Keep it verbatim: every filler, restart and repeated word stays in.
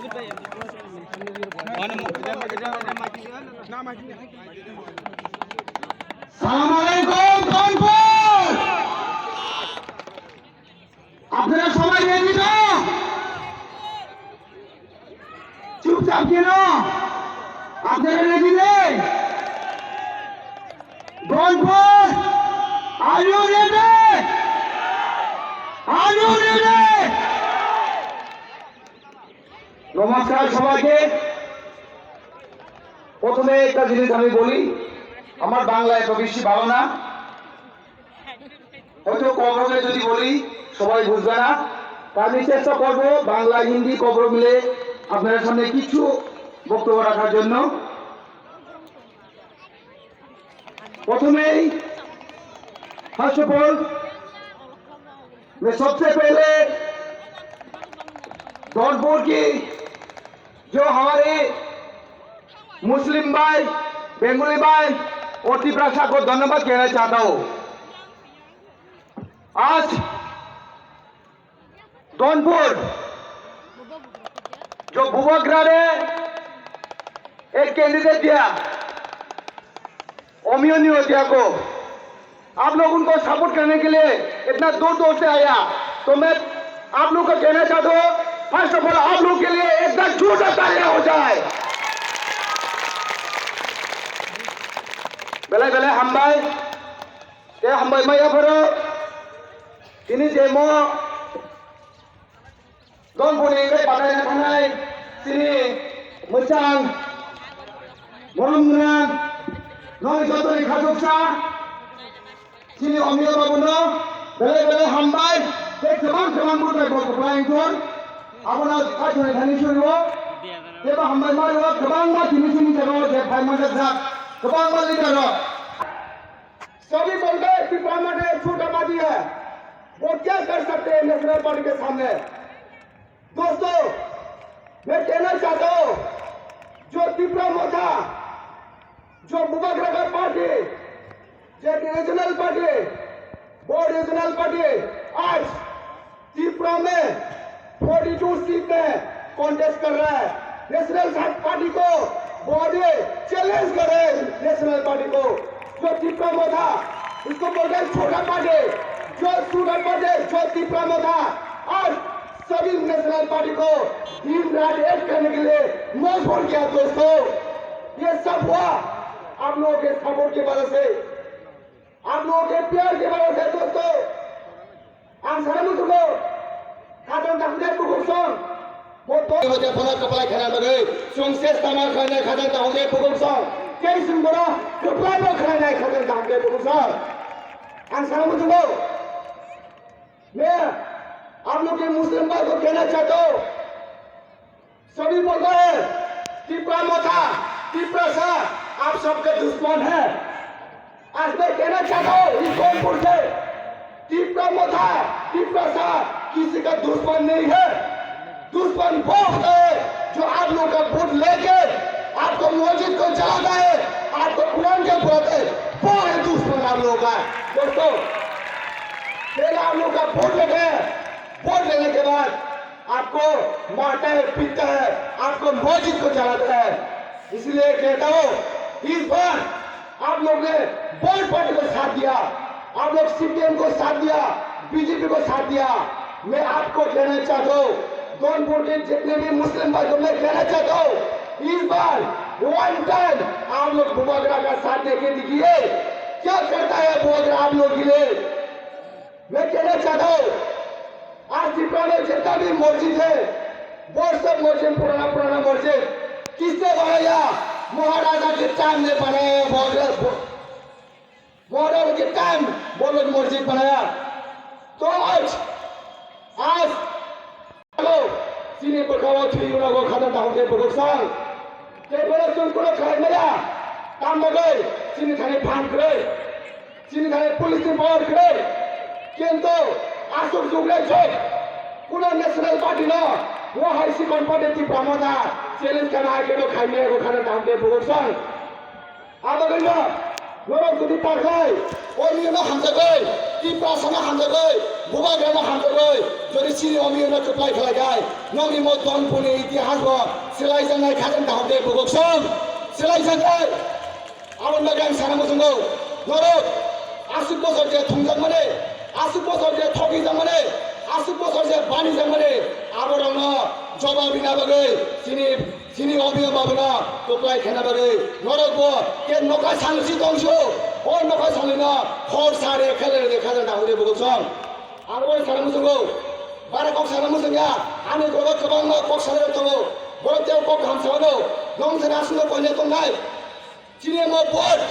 সালাম আলাইকুম, ধনপুর। আপনারা সবাই রেডি তো? চুপচাপ কেন? আপনারা রেডি নেই? Dhanpur, are you ready? Are you ready? নমস্কার সবাইকে। প্রথমে একটা জিনিস আমি বলি, আমার বাংলা এত বেশি ভালো না, হয়তো কম হবে যদি বলি, সবাই বুঝবে না। তা আমি চেষ্টা করব বাংলা হিন্দি কম মিলে আপনাদের সামনে কিছু বক্তব্য রাখার জন্য। প্রথমেই, first of all, मैं सबसे पहले धौलपुर की जो हमारे मुस्लिम भाई, बंगाली भाई और तिपरासा को धन्यवाद कहना चाहता हूँ। आज धौलपुर जो बुबाग्रा ने एक कैंडिडेट दिया, ओमियो नहीं हो दिया को, आप लोग उनको सपोर्ट करने के लिए इतना दूर दूर से आया, तो मैं आप लोग को कहना चाहता हूँ, first of all, आप लोग के लिए एक बार जोरदार तालियां हो जाए। Belai belai hambai, te hambai maya pharo, tini je mo Dongphuni wngwi bataina thangnai chini mwchang, borom gwnang, nokni jotoni khachuksa, chini Omiyo babuno belai belai hambai, tei kwbang kwbang bwtai bo kwplai wngthun. Abono paithoni thani surio, teibo hambai mario, kwbangma tini chini jagao je phai manjakjak, kwbangma leader rok. सभी बोलते हैं, "त्रिपुरा में एक छोटा पार्टी है, वो क्या कर सकते हैं नेशनल पार्टी के सामने?" दोस्तों, मैं कहना चाहता हूँ, जो त्रिपुरा मोर्चा, जो बुबाग्रा का पार्टी, जो रीजनल पार्टी, वो रीजनल पार्टी आज त्रिपुरा में फोर्टी टू सीट में कॉन्टेस्ट कर रहा है। नेशनल पार्टी को बहुत ही चैलेंज कर रहे हैं, नेशनल पार्टी को। जो त्रिपुरा मोर्चा, इसको बोलते हैं छोटा पार्टी, जो छोटा पार्टी, जो त्रिपुरा मोर्चा आज सभी नेशनल पार्टी को दिन रात एक करने के लिए मजबूर किया दोस्तों। ये सब हुआ आप लोगों के सपोर्ट की वजह से। Ang no ke piyar ke baro se dosto. Ang sana musugo. Khatan tangde bukuksong. Mo to. Hoja phala kaplai khana bagwi. Sung ses tama khana khatan tangde bukuksong. Kei sung bora. Kaplai bo khana khatan tangde bukuksong. Ang sana musugo. मैं आप लोग के मुस्लिम भाई को कहना चाहता हूँ, सभी बोलता है, "तिपरा मोथा, तिपरासा, आप सबके दुश्मन है।" आज मैं कहना चाहता हूँ इस जौनपुर से, तिपरा मोथा, तिपरासा किसी का दुश्मन नहीं है। दुश्मन वो होता है जो आप लोग का वोट लेके आपको मस्जिद को जलाता है, आपको कुरान के पढ़ाता है, वो है दुश्मन आप लोगों का। दोस्तों, पहले आप लोग का वोट लेते हैं, वोट लेने के बाद आपको मारता है, पीटता है, आपको मस्जिद को जलाता है। इसलिए कहता हूँ, इस बार आप लोग ने बोल्ड पार्टी को साथ दिया, आप लोग सीपीएम को साथ दिया, बीजेपी को साथ दिया। मैं आपको कहना चाहता हूँ, जौनपुर के जितने भी मुस्लिम भाई को मैं कहना चाहता हूँ, इस बार वन टाइम आप लोग बुबागरा का साथ देके दिखिए, क्या करता है बुबागरा आप लोग के लिए। मैं कहना चाहता हूँ, आज त्रिपुरा में जितना भी मस्जिद है, वो सब मस्जिद पुराना पुराना मस्जिद किसने बनाया? महाराजा के टाइम में बनाया है मस्जिद। महाराजा के टाइम वो लोग मस्जिद बनाया। तो आज, आज Hello, chini bwkhao thwirok khata dahor khe bwkhwsong. Tei bono chwng kuno khlai maya. Tam bagwi chini thani phan kwrwi, chini thani police ni power kwrwi. Kintu aswk jugrai jok kuno national party no, wo hai sikon party Tipra Motha challenge khlai khe no khai maya, bo khata dahor khe bwkhwsong. Abagwino norok jodi takhai, Ormiyano hamjagwi, Tiprasano hamjagwi, Bubagrano hamjagwi, Jodi chini omiyano kwplai khlai khai, nokni mo Donphulni itihas bo swlaijaknai khajang tahok de bugok song. Swlaijaknai. Aboni bagwi ang sana muchungo. Norok aswk bosor je thungjakmani, aswk bosor je thogijakmani, aswk bosor je banijakmani, aborokno jobab rina bagwi chini, chini omiyo babuno kwplai khaina bagwi norok bo ke nokha salsi tongsu. O nokha salino hor sare khele de khajang tahok de bugok song. Ang bai sana muchungo, bara kok sana muchung ya, ani gogo kwbangma kok sana tongo, borok tei kok kaham sana do, nong sana aswkno konya tongnai. Chini mo vote,